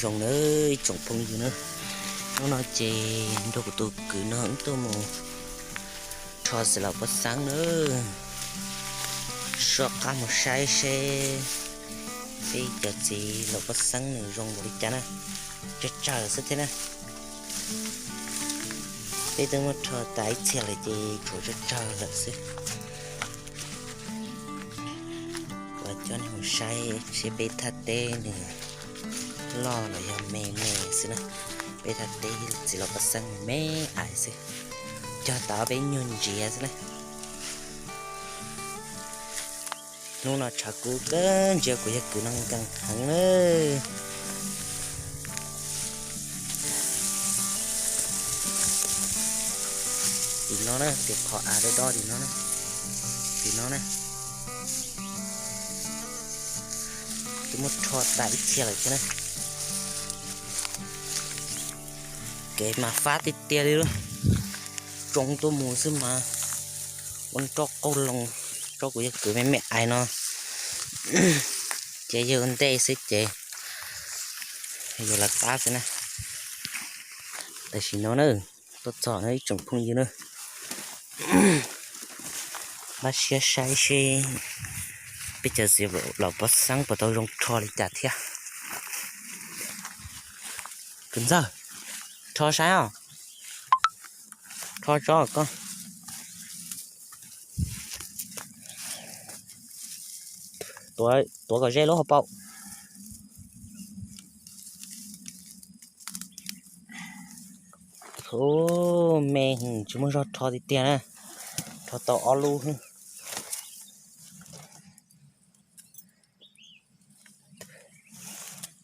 Zoo nawb ib tsoom phooj ywg na, hnub no ces nrog kuv tus kwv no wb tuaj mus rho txiv laus paj xeeb na. Soj qab mus saib seb peb cov txiv laus paj xeeb nws zoo npaum li cas na, tsawg tsawg xwb thiab na. Peb twb muab rho tas ib txhia lawm ces tshuav tsawg tsawg lawm xwb. Kuv coj nej mus saib seb peb thaj teb nws loj los yog me me xwb na. Peb thaj teb txiv laus paj xeeb me me ais xwb, cog tau peb nyuag ntsiav xwb na. Hnub no tshav kub kawg, ntsia kuv yawg kwv no nkees heev na. Tim no na, tim qhov av do do tim no na, tim no na, twb muab rho tas ib txhia lawm thiab na. Kev mas fab tiag tiag li lawm, tsoo tuaj mus xwb mas ua nroj qaug loo, tso kuv yawg kwv me me ais no ces yawg ua ntej xwb ces yuav lawv qab xwb na. Tam sim no na, tuaj txog no ib tsoom phooj ywg na, npaj siab saib seb peb cov txiv laus paj xeeb puas tau zoo rho li cas thiab. Kwv ntxawg, rho saib os, rho tso koj. Tuav kom ze lub hauv paus. Ub, me, tsis muaj zog rho tiag tiag na, rho tau ob lub.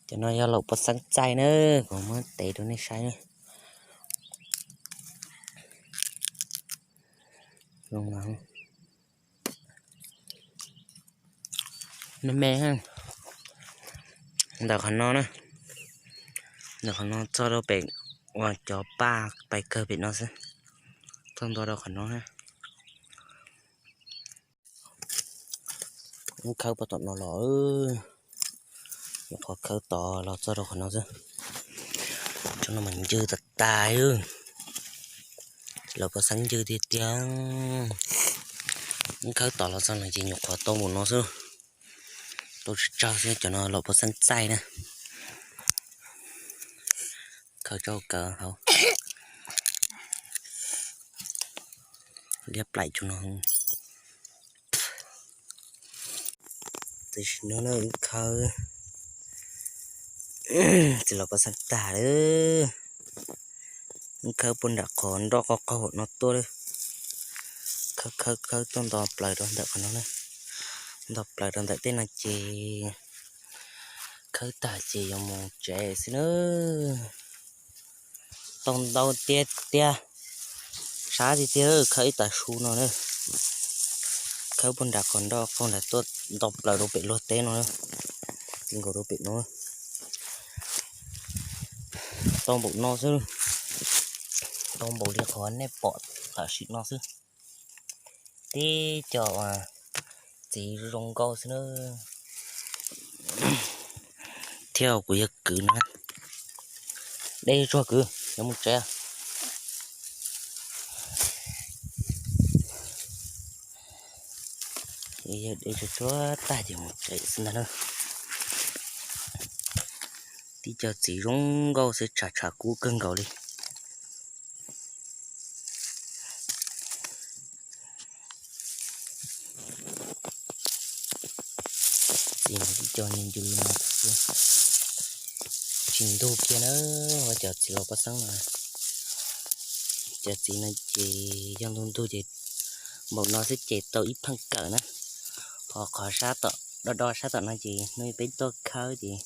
Cov no yog laus paj xeeb txaij na, kuv muab tev rau nej saib na. Me me, ntawm qhov no na, ntawm qhov no txog rau pem uas cov paj pais kawg pem no xwb, txog ntua rau qhov no na. Wb khawb puag tom no los, nyuam qhuav khawb tod los txog rau qhov no xwb. Tsob no mas ncw tas tas, laus paj xeeb ncw tiag tiag. Wb khawb tod los txog no ces nyuam qhuav tau npaum no xwb, tau tsawg tsawg xwb, cov no laus paj xeeb txaij na. Khawb tso kawg hauv, liab plaim tso no. Tam sim no na wb khawb txiv laus paj xeeb tag lawm. Wb khawb puag nram qhov nroj qaug qaug no tuaj lawm. Khawb khawb khawb tuaj nto plaws rau ntawm qhov no na, nto plaws rau ntawm tej no ces khawb tag ces yuav mus tsev xwb na. Tau ntau tiag tiag, sab tiag tiag, khawb ib tag su no na. Khawb puag nram qhov nroj qaug nram tuaj nto plaws rau pem luag teb no na, ti nkaus rau pem no. Tau npaum no xwb, tau npaum li qhov nej pom tam sim no xwb. Tib co txiv zoo nkauj xwb na. Thiab kuv yawg kwv no, dej tsuag kwv, yuav mus tsev. Yawg dej tsuag tsuag tag ces mus tsev xwb ntag na. Tib co txiv zoo nkauj xwb, tshav tshav kub kawg nkaus li. Txiv no tib co ncw ncw no, tsis ntug kiag na, cov txiv laus paj xeeb no. Cov txiv no ces yog ntug ntug ces npaum no xwb ces tau ib pheej kawm na. Ho qhov sab tom, do do sab tom no ces hnub peb tuaj khawb ces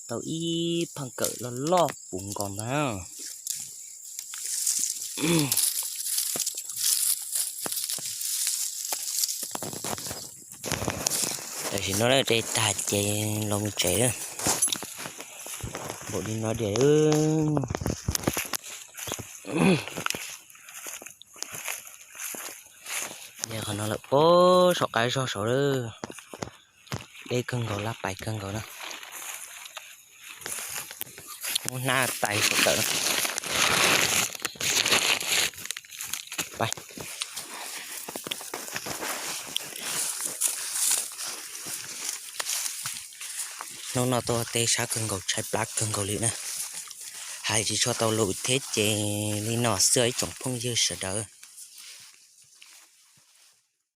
tau ib pheej kawm loj loj puv nkaus ntag. Tam sim no lawm, dej tag ces los mus tsev lawm. Npaum li no diam. Yog qhov no lawm, pab saum qab zog saud lawm. Deb kawg nkaus, laj pais kawg nkaus na. Muab hnab tais saum tawm. Hnub no tuaj teb sab kawg nkaus, tshaib plab kawg nkaus li na. Hais tsis tshua tau lus thiab ces li no xwb ib tsoom phooj ywg sawv daws.